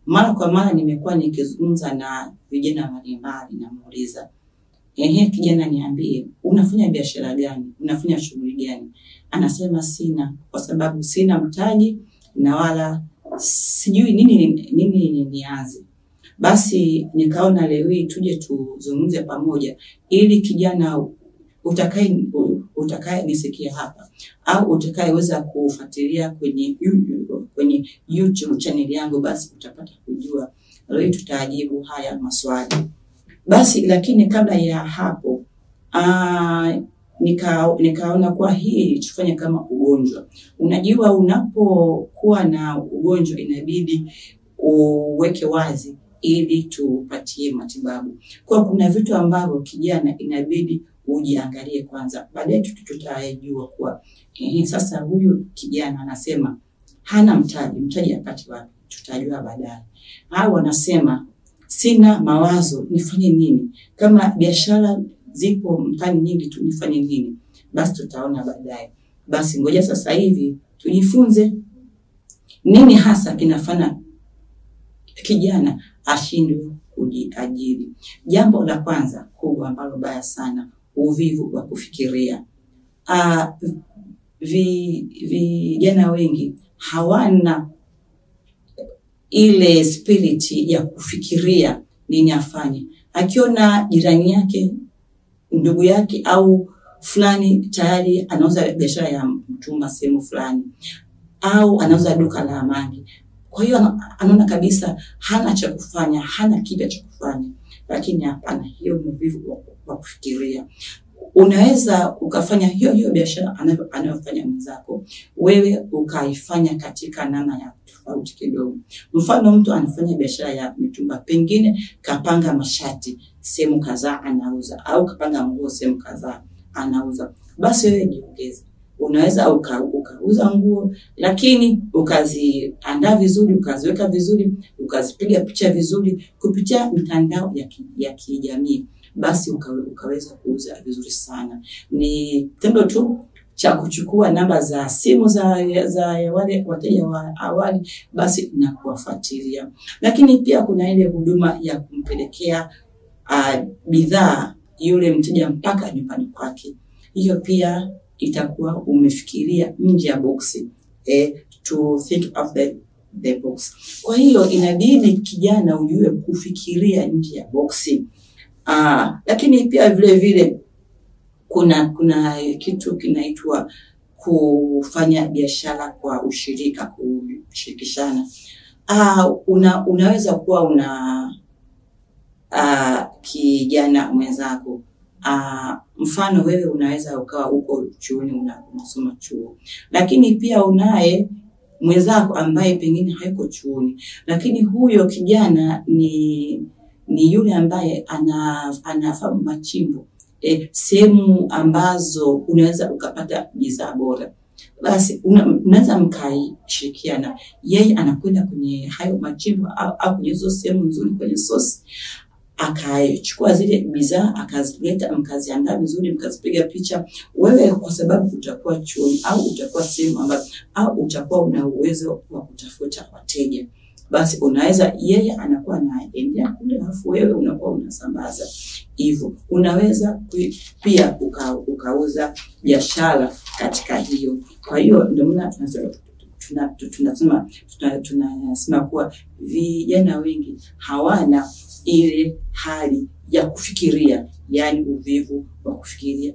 Mara kwa mara nimekuwa nikizungumza na vijana mbalimbali, namuuliza, ehe, kijana niambie, unafanya biashara gani? Unafanya shughuli gani? Anasema sina, kwa sababu sina mtaji na wala sijui nini nianze. Basi nikaona leo hii tuje tuzungumze pamoja, ili kijana utakaye nisikia hapa au utakayeweza kufuatilia kwenye YouTube channel yangu, basi utapata kujua. Leo hii tutajibu haya maswali. Basi lakini kabla ya hapo, nikaona kuwa hii tufanye kama ugonjwa. Unajua, unapokuwa na ugonjwa inabidi uweke wazi ili tupatie matibabu. Kwa kuna vitu ambavyo kijana inabidi ujiangalie kwanza, baadaye tutajua kuwa sasa huyu kijana anasema hana mtaji, mtaji apate wapi? Tutajua baadaye. Au anasema sina mawazo, nifanye nini? Kama biashara zipo mtaani nyingi tu, nifanye nini? Basi tutaona baadaye. Basi ngoja sasa hivi tujifunze nini hasa kinafanya kijana ashindwe kujiajiri. Jambo la kwanza kubwa ambalo baya sana, uvivu wa kufikiria. Vijana wengi hawana ile spirit ya kufikiria nini afanye. Akiona jirani yake, ndugu yake au fulani tayari anauza biashara ya mtumba sehemu fulani, au anauza duka la mangi, kwa hiyo anaona kabisa hana cha kufanya, hana kipya cha kufanya. Lakini hapana, hiyo ni uvivu wa kufikiria. Unaweza ukafanya hiyo hiyo biashara anayofanya mwenzako, wewe ukaifanya katika namna ya tofauti kidogo. Mfano, mtu anafanya biashara ya mitumba, pengine kapanga mashati sehemu kadhaa anauza, au kapanga nguo sehemu kadhaa anauza. Basi wewe jiongeze. Unaweza ukauza nguo, lakini ukaziandaa vizuri, ukaziweka vizuri, ukazipiga picha vizuri kupitia mitandao ya kijamii, basi ukaweza kuuza vizuri sana. Ni tendo tu cha kuchukua namba za simu za wale wateja wa awali, basi na kuwafuatilia. Lakini pia kuna ile huduma ya kumpelekea bidhaa yule mteja mpaka nyumbani kwake. Hiyo pia itakuwa umefikiria nje ya boksi, to think of the box. Kwa hiyo inabidi kijana ujue kufikiria nje ya boksi. Lakini pia vile vile kuna kitu kinaitwa kufanya biashara kwa ushirika, kushirikishana. Unaweza kuwa una kijana mwenzako. Mfano wewe unaweza ukawa uko chuoni, unasoma chuo, lakini pia unaye mwenzako ambaye pengine hayuko chuoni, lakini huyo kijana ni yule ambaye anafahamu machimbo, sehemu ambazo unaweza ukapata bidhaa bora. Basi unaweza mkaishirikiana, yeye anakwenda kwenye hayo machimbo au kwenye hizo sehemu nzuri, kwenye source, akachukua zile bidhaa akazileta, mkaziandaa vizuri, mkazipiga picha. Wewe kwa sababu utakuwa chuoni au utakuwa sehemu ambayo au utakuwa una uwezo wa kutafuta wateja, basi unaweza, yeye anakuwa anaendea kule, alafu wewe unakuwa unasambaza. Hivyo unaweza pia ukauza biashara katika hiyo. Kwa hiyo ndio maana tunasema kuwa vijana wengi hawana ile hali ya kufikiria, yani uvivu wa kufikiria.